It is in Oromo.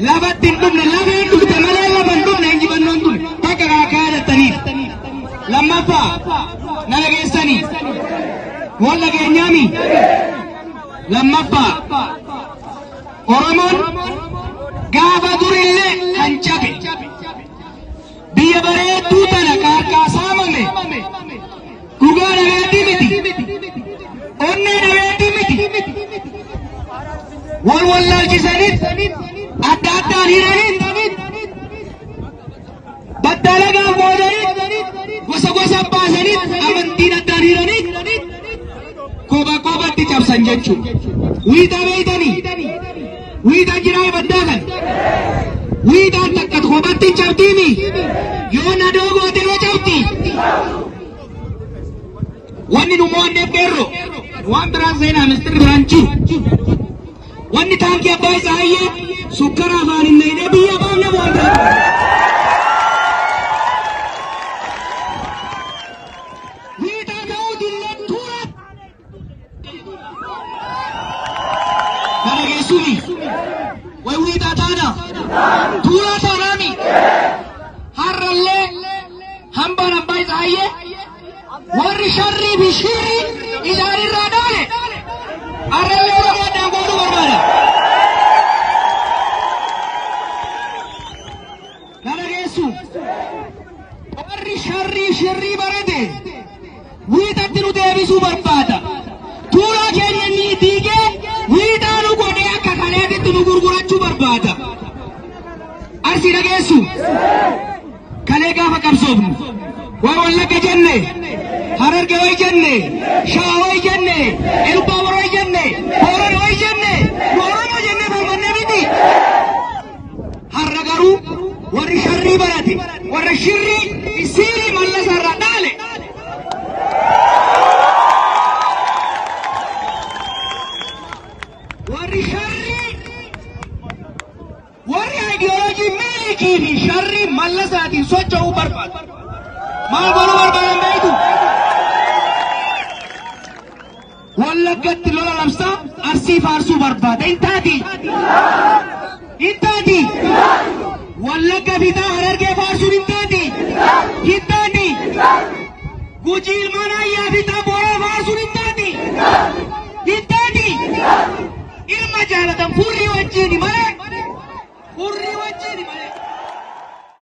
Lafatti hin dhumne, lafeen dhumte malee lafa hin dhumne injifannoon tun takka kan akka yaadattaniif. Lammaffaa na dhageessanii wal dhageenyaami. Lammaffaa Oromoon gaafa durillee kan cabe biyya bareedduu tana kaarkaa saamame dhugaa dhabeetii miti, onnee dhabeetii miti, wal wallaalchisaniit adda addaan hiraniit battalagaan boodaniit gosa gosa baasaniit amantiin addaan hiraniit kopha kophatti cabsan jechuudha. Wiixaa beeytanii? Wiixaa jiraa baddaa kan? Wiixaan takka kophatti hin cabdiimi? Yoo nadoo goote yoo cabdi? Wanni nu mo'anneef qeerroo waan biraan seenaa mistirri biraan jiru. Wanni taankii abbaa isaayyee sukkara afaan hin naqnee biyya baafne waan biraa. Wiixaa ta'uu dillee tuura. Kana geessumi. Way wiixaa taana. Tuuraa taanaami. Har'allee hambaan abbaa isaayyee warri sharrii fi shirrii isaanirraa dhaale har'allee Oromoo addaan qooduu barbaada. Kana geessu warri sharrii shirrii barate wiixatti nu deebisuu barbaada. Tuulaa keenya ni diigee wiixaa nu godhee akka kaleetitti nu gurgurachuu barbaada. Arsii dhageessu. Kalee gaafa qabsoofnu way Wallagga jenne, Hararge way jenne, Shawa way jenne, Elubbaabor way jenne, Boorana way jenne, nu Oromoo jennee falmannee miti. Har'a garuu warri sharrii barate, warra shirrii siirii mallasa irraa dhaale. Warri sharrii warri ayidiyooloojii Minilikii fi sharrii mallasaatiin socho'uu barbaadu. Maal godhuu barbaadan beektu? Wallaggatti lola labsaa Arsii faarsuu barbaada. Hin taati. Hin taati. Wallagga fixaa Harargee faarsuun hin taati. Hin taati. Gujii ilmaan ayyaa fixaa Booraa faarsuun hin taati. Hin taati. Ilma jaalatan furrii wajjiini malee. Furrii wajjiini malee.